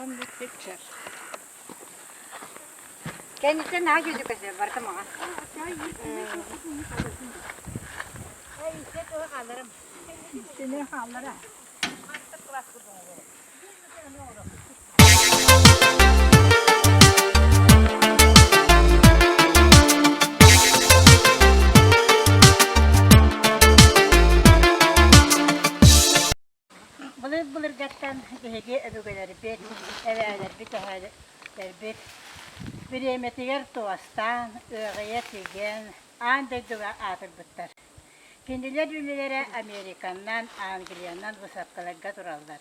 On the picture. Кэнниттэн наһаа дьүдүкэсэ барыта маҥан. Истине хааллара. Былыр-былыргаттан биһиги өбүгэлэрбит, эбээлэрбит, эһээлэрбит бириэмэтигэр туостаан, ыаҕыйа тигэн, аан дойдуга аатырбыттар. Кинилэр үлэлэрэ Американнан, Англиянан высадкаларга тураллар.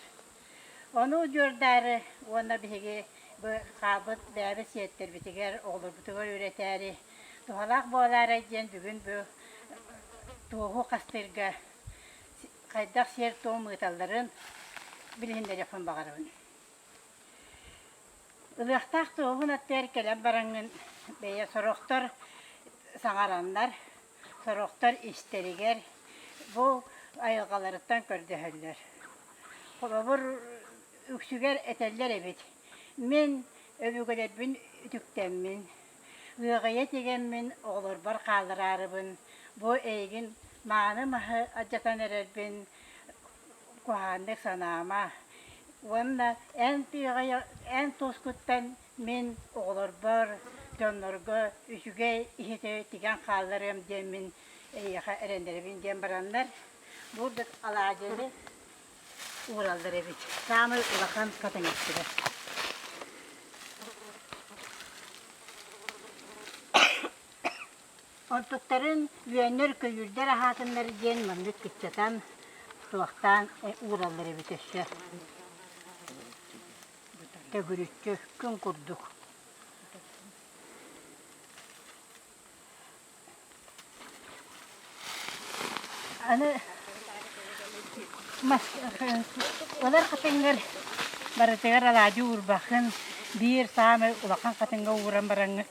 Ону удьуордаары уонна биһиги бу хаалбыт бэйэбит сиэттэрбитигэр, оҕолорбутугар үөрэтээри туһалаах буолаарай диэн бүгүн бу туоһу хастыырга хайдах сиэр-туом ыыталларын билиһиннэриэхпин баҕарабын. Ылыахтаах туоһун аттыгар кэлэн бараҥҥын бэйэ сорохтор саҥараннар, сорохтор истэригэр бу айылҕаларыттан көрдөһөллөр. Холобур, үксүгэр этэллэр эбит: Мин өбүгэлэрбин үтүктэммин, Ыаҕайа тигэммин оҕолорбор хааллараарыбын, бу эйигин мааны маһы алдьатан эрэрбин куһаҕаннык санаама уонна эн тыаҕайа эн тускуттан мин оҕолорбор, дьоннорго үчүгэй иһити тигэн хаалларыам диэммин эйиэхэ эрэннэрэбин диэн бараннар, бурдук алаадьыны уураллар эбит. Саамай улахан хатыҥастыгар. Онтуктарын үөннэр-көйүүрдэр аһаатыннар диэн маннык кыччатан, туохтаан уураллар эбит өссө. Төгүрүччү күн курдук. Аны мас ылар хатыҥҥар барытыгар алаадьы уурбаккын, биир саамай улахан хатыҥҥа ууран бараҥҥын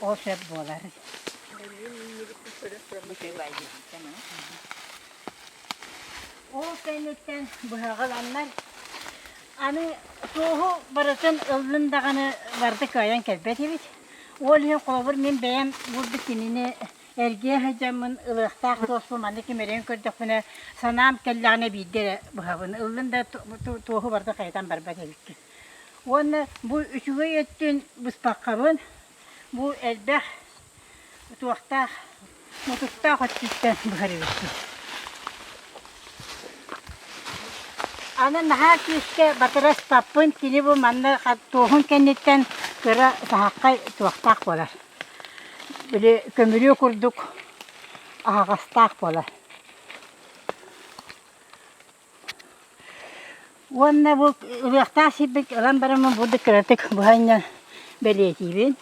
ол сөп буолар. Ол кэнниттэн быһаҕаланнар аны туоһу барытын ыллын даҕаны барыта кыайан кэлбэт эбит. Ол иһин холобур мин бэйэм бурдук кинини эргийэ сылдьаммын ылыахтаах туоспун маннык имэрийэн көрдөхпүнэ санаам кэллэҕинэ биирдэ эрэ быһабын. Ыллын да туоһу барыта хайытан барбат эбиккин. Уонна бу үчүгэй өттүн быспаккабын бу элбэх туохтаах мутуктаах өттүттэн быһар эбиккин. Аны наһаа күүскэ батыраспаппын, кини бу манна туоһун кэнниттэн кыра саһаххай туохтаах буолар. Били көмүрүө курдук аһаҕастаах буолар. Уонна бу ылыахтаах сирбин ылан бараммын бу да кыратык быһа анньан бэлиэтиибин.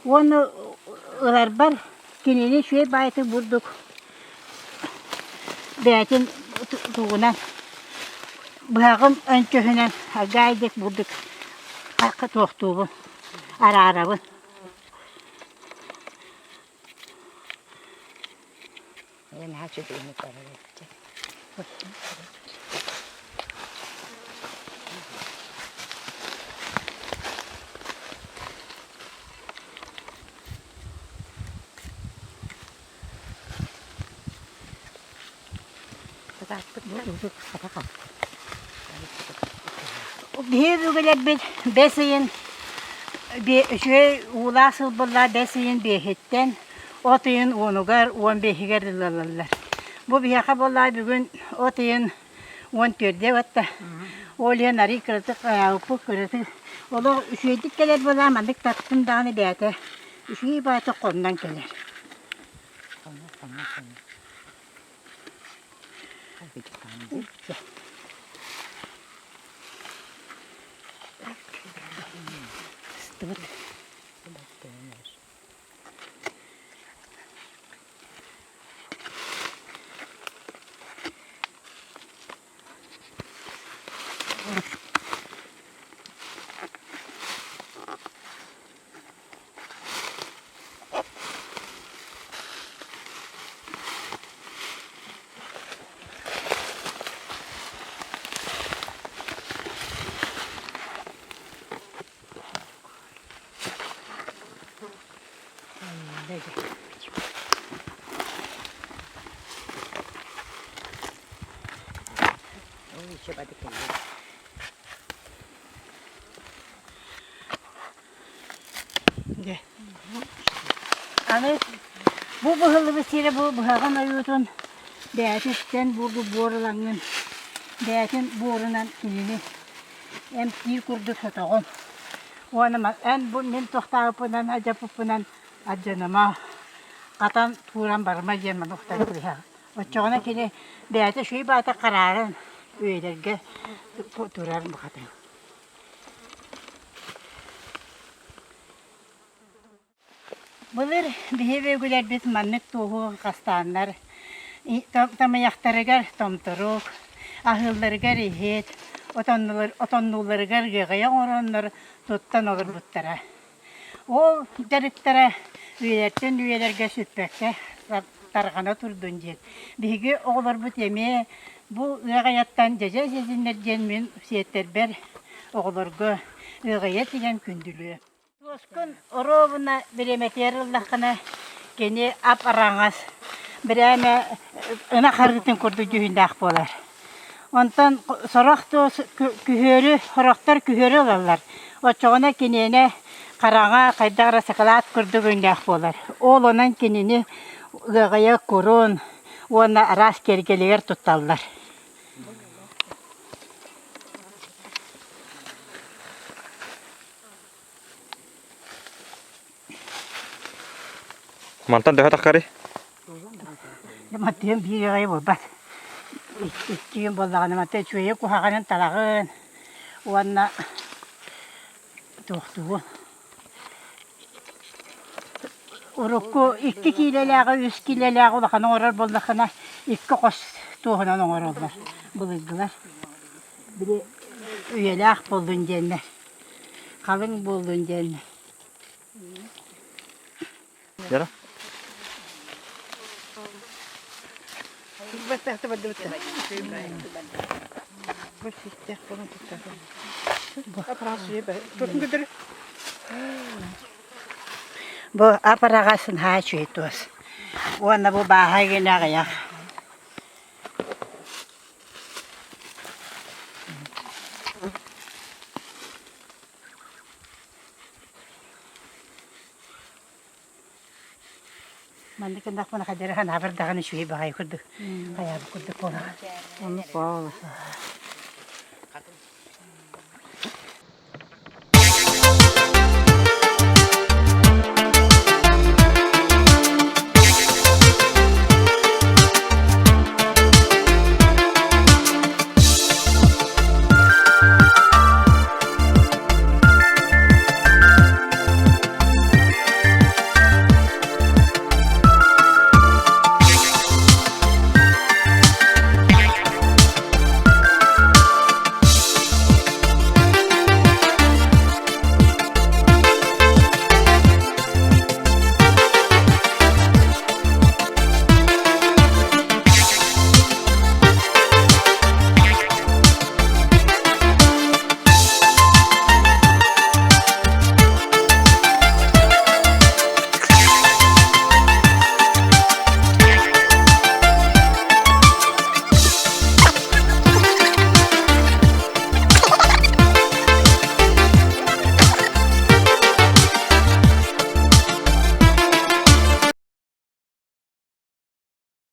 Уонна ыларбар кинини үчүгэй баайытык бурдук бэйэтин тугунан быһаҕым өнчөһүнэн аргаайдык бурдук туохтуубун, араарабын. Биһиги өбүгэлэрбит бэс ыйын үчүгэй уулаах сылбыллаах бэс ыйын биэһиттэн от ыйын уонугар, 15-игэр ылаллар. Бу биһиэхэ буоллаҕа бүгүн от ыйын 14-э батта. Ол иһин арыый кыратык хайаабыппыт кыратык олох үчүгэйдик кэлэр буоллаҕа маннык таттым даҕаны бэйэтэ үчүгэй баҕайытык хоннон кэлэр. Сыстыбыт. Аны бу быһыллыбыт сирэ бу быһаҕын ойуутун бэйэтиттэн буургу буор ылаҥҥын бэйэтин буорунан кинини эмтиир курдук сотоҕун. Уонна эн бу мин туохтаабыппынан алдьаппыппынан алдьаныма, хатан тууран барыма диэн маны ухтан кэбиһэҕин. Оччоҕуна кини бэйэтэ үчүгэй баата харааран үйэлэргэ турар бухатын. Былыр биһиги өбүгэлэрбит маннык туоһу хастааннар тамыйахтарыгар томторук, аһыылларыгар иһит, отоннуулларыгар ыаҕайа оҥороннор туттан олорбуттара. Ол дьарыктара үйэлэртэн үйэлэргэ сүппэккэ тарҕана турдун диэн. Биһиги оҕолорбут эмиэ бу ыаҕайаттан дьэдьэн сиэтиннэр диэн мин сиэттэрбэр оҕолорго ыаҕайа тигэн күндүлүө. Туоскун оруобуна бириэмэтигэр ыллаххына, кини ап-араҥас, бирээмэ ынах арыытын курдук дьүһүннээх буолар. Онтон сорох туос күһүөрү, сорохтор күһүөрү ылаллар. Оччоҕуна киниэнэ хараҥа хайдах эрэ сакалаат курдук өҥнөөх буолар. Ол онон кинини ыаҕайа курун уонна араас киэргэлигэр тутталлар. Мантан төһө таххарый? Маттыым биир аҕай буолбат. Икки күн буоллаҕына мантан үчүгэйи куһаҕанын талаҕын уонна туохтугун. Урукку икки киилэлээҕи, үс киилэлээҕи улахан оҥорор буоллаххына икки хос туоһунан оҥороллор былыргылар. Били үйэлээх буоллун диэннэр. Халыҥ буоллун диэн. Яра? Бу апараҕасын хаачуй туос. Уонна бу бааһа гинэ аҕыйах. Маннык гыннахпына хадьары санаабар даҕаны үчүгэй баҕайы курдук хайаабыт курдук буолаҕын. Ону буолла.